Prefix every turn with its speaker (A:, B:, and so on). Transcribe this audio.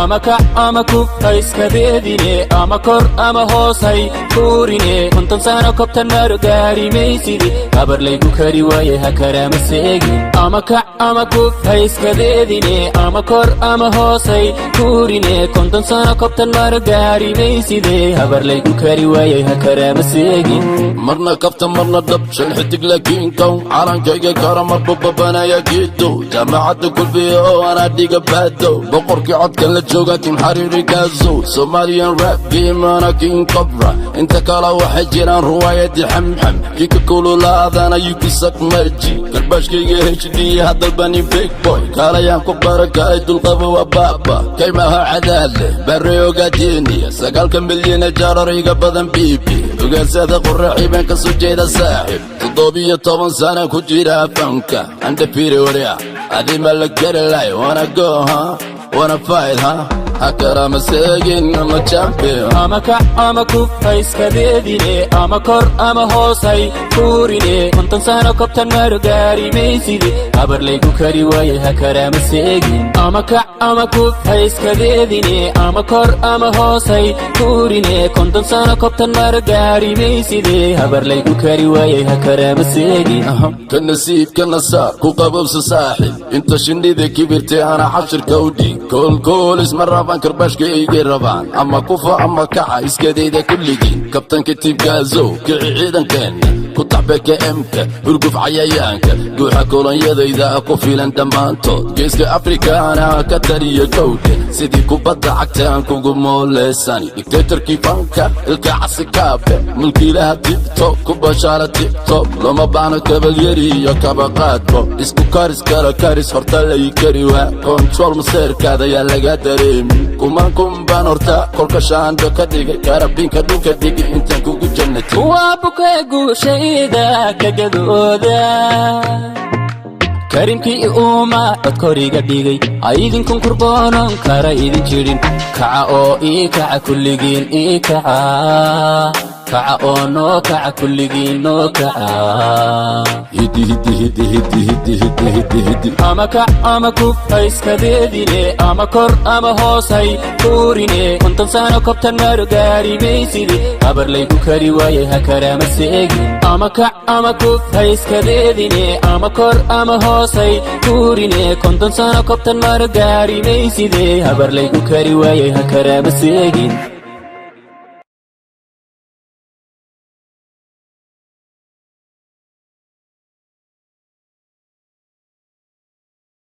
A: Ama kac ama kuf, ha iskadeedine, ama kor ama hoos hay kuurine. 50 sano kobtan maro gaari maysidi, habar laygu kari waaye ha karaama seegin. Ama kac ama kuf, ha iskadeedine, ama kor ama hoos hay kuurine. 50 sano kobtan maro gaari mayside, habar laygu kari waaye ha karaama seegin.
B: Marna kafta, marna dhab, shan xidig laakiin kow calankayga kara marba babanaya geedo jaamacadda Kulbiya oo anaa dhiga baado boqorkii codkan la jooga Team Xariiri Gaazo, Somalian rap game ana King Cobra. Inta kale waxay jiraan ruwaayadii xamxam kika kululaadana yukisak marji karbaashkayga HD hadalbani big boy kaalayaan ku barakaalay dulqaba waa baaba kaymaha cadaadleh bare ogaadeniya 9-ka milyane jaarariga badan bibi ogaasada qoraxi baan ka soo jeeda saaxib 17 sana ku jira fanka andhafire warya adima la garilay. Wanna go, huh? Wanna fight, huh? Hakarama seegin ama champion.
A: Ama kac ama kuf, ha iskadeedine, ama kor ama hoos hay kuurine. 50 sano kobtan maro gaari maysidi, habar laygu kari waaye ha karaama seegin. Ama kac ama kuf, ha iskadeedine, ama kor ama hoos hay kuurine. 50 sano kobtan maro gaari mayside, habar laygu kari waaye ha karaama seegin.
B: Ka nasiibka nasaar ku qabowsa saaxib inta shinnida kibirtay ana xashirka u dhiig koolkoolis ma rabaan karbaashka iga rabaan ama kufa ama kaca iskadayda kulligiin kabtanka tiibkaasow kici ciidankeenna ku taxbeka emka hurguf cayayaanka guuxa kolonyadayda ku filan dhammaantood geeska Afrikaana ka taliya gowdhe sidii kubadda cagtaan kugu mooleysani dictatorkii fanka ilka casikaabe mulkiilaha TikTok ku bashaara TikTok looma baahno kabalyari iyo kabaqaadbo isku karis kala karis horta lay kari waa control maseerkaada ayaa laga dareemi kuman kun baan horta kolka shaandho ka dhigay karabinka dhulka dhigi intaan kugu jannatin.
A: Waa bukee guushayda ka gadooda karimkii uuma codkoriga dhigay aydinkun kurboonon kara idin jidhin. Kaca oo ii kaca kulligiin, ii kaca, kaca oo noo kaca kulligiin, noo kaca.
B: Hidi hidi hidi hidi hidi hidi hidi hidi.
A: Ama kac ama kuf, ha iskadeedine, ama kor ama hoos hay kuurine. 50 sano kobtan maro gaari maysidi, habar laygu kari waaye ha karaama seegin. Ama kac ama kuf, ha iskadeedine, ama kor ama hoos hay kuurine. 50 sano kobtan maro gaari mayside, habar laygu kari waaye ha karaama seegin.